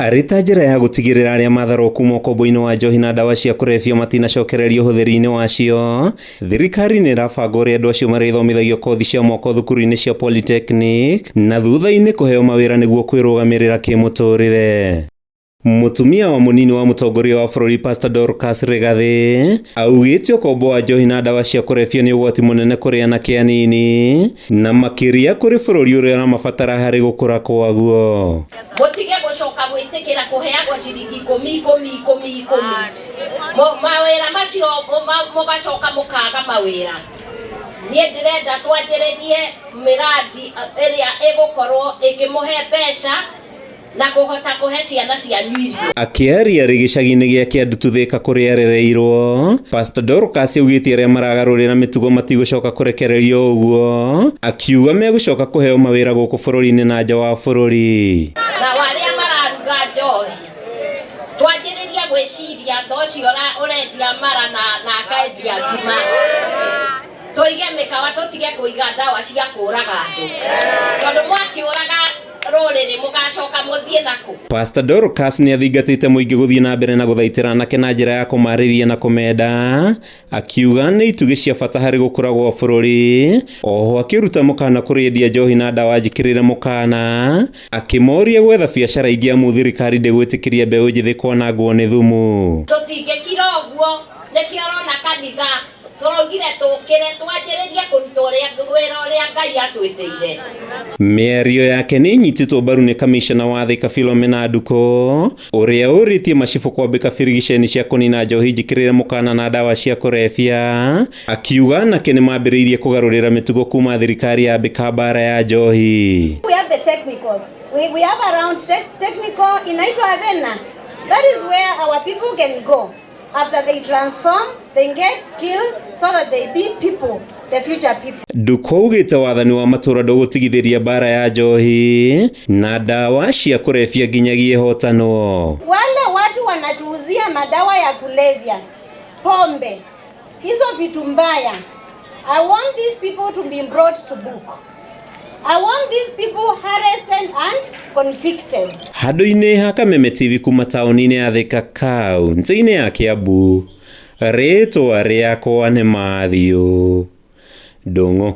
Arĩ ta njĩra ya gũtigĩrĩra arĩa matharwo kuma ũkombo-inĩ wa njohi na ndawa cia kũrebia matinacokereria ũhũthĩri-inĩ wacio, thirikari nĩ ĩrabanga ũrĩa andũ acio marĩthomithagio kothi cia moko thukuru-inĩ cia polytechnic na thutha-inĩ kũheo mawĩra nĩguo kwĩrũgamĩrĩra kĩmũtũrĩre. Mũtumia wa mũnini wa mũtongoria wa bũrũri Pastor Dorcas Rigathi augĩte ũkombo wa njohi na ndawa cia kũrebia nĩ ũgwati mũnene kũrĩ anake anini na makĩria kũrĩ bũrũri ũrĩa ũramabatara harĩ gũkũra kwaguo. Mũtige gũcoka gwĩtĩkĩra kũheagwo ciringi ikũmi ikũmi ikũmi ikũmi. Mawĩra macio mũgacoka mũkaga mawĩra. Niĩ ndĩrenda twanjĩrĩrie mĩrandi ĩrĩa ĩgũkorwo ĩkĩmũhe mbeca na kũhota kũhe ciana cianyu irio. Akĩaria arĩ gĩcagi-inĩ gĩa Kĩandutu Thika kũrĩa arereirwo, Pastor Dorcas augĩte arĩa maragarũrĩra mĩtugo matigũcoka kũrekererio ũguo, akiuga megũcoka kũheo mawĩra gũkũ bũrũri-inĩ na nja wa bũrũri. Nao arĩa mararuga njohi, twanjĩrĩrie gwĩciria ta ũcio ũrendia mara na akendia ngima. Tũige mĩkawa tũtige kũiga ndawa cia kũraga andũ, tondũ mwakĩũraga rũrĩrĩ mũgacoka mũthiĩ nakũ? Pastor Dorcas nĩ athingatĩte mũingĩ gũthiĩ na mbere na gũthaitĩra anake na njĩra ya kũmarĩria na kũmenda, akiuga nĩ itugĩ cia bata harĩ gũkũra gwa bũrũri. Oho akĩruta mũkana kũrĩ endia njohi na ndawa njĩkĩrĩre mũkana, akĩmoria gwetha biacara ingĩ amu thirikari ndĩgwĩtĩkĩria mbeũ njĩthĩ kwanangwo nĩ thumu. Tũtingĩkira ũguo, nĩkĩo ũrona kanitha tũraugire tũkĩre twanjĩrĩrie kũruta wĩra ũrĩa Ngai atwĩtĩire. Mĩario yake nĩ ĩnyitĩtwo mbaru nĩ kamishna wa Thika Philomena Nduko ũrĩa ũrĩtie macibũ kwambĩka birigiceni cia kũnina njohi njĩkĩrĩre mũkana na ndawa cia kũrebia, akiuga anake nĩ mambĩrĩirie kũgarũrĩra mĩtugo kuma thirikari yambĩka mbara ya njohi. We have the technicals. We have around technical inaitwa Arena. That is where our people can go. After they transform, they get skills so that they be people, the future people. Nduko augĩte wathani wa matũra ndũgũtigithĩria mbara ya njohi na ndawa cia kũrebia nginyagia ĩhotanwo. Wale watu wanatuuzia madawa ya kulevya, pombe, hizo vitu mbaya. I want these people to be brought to book. I want these people arrested and convicted. Handũ-inĩ ha Kameme TV kuma taũni-inĩ ya Thika kaunti-inĩ ya Kiambu, rĩtwa rĩakwa nĩ Matthew Ndung'u.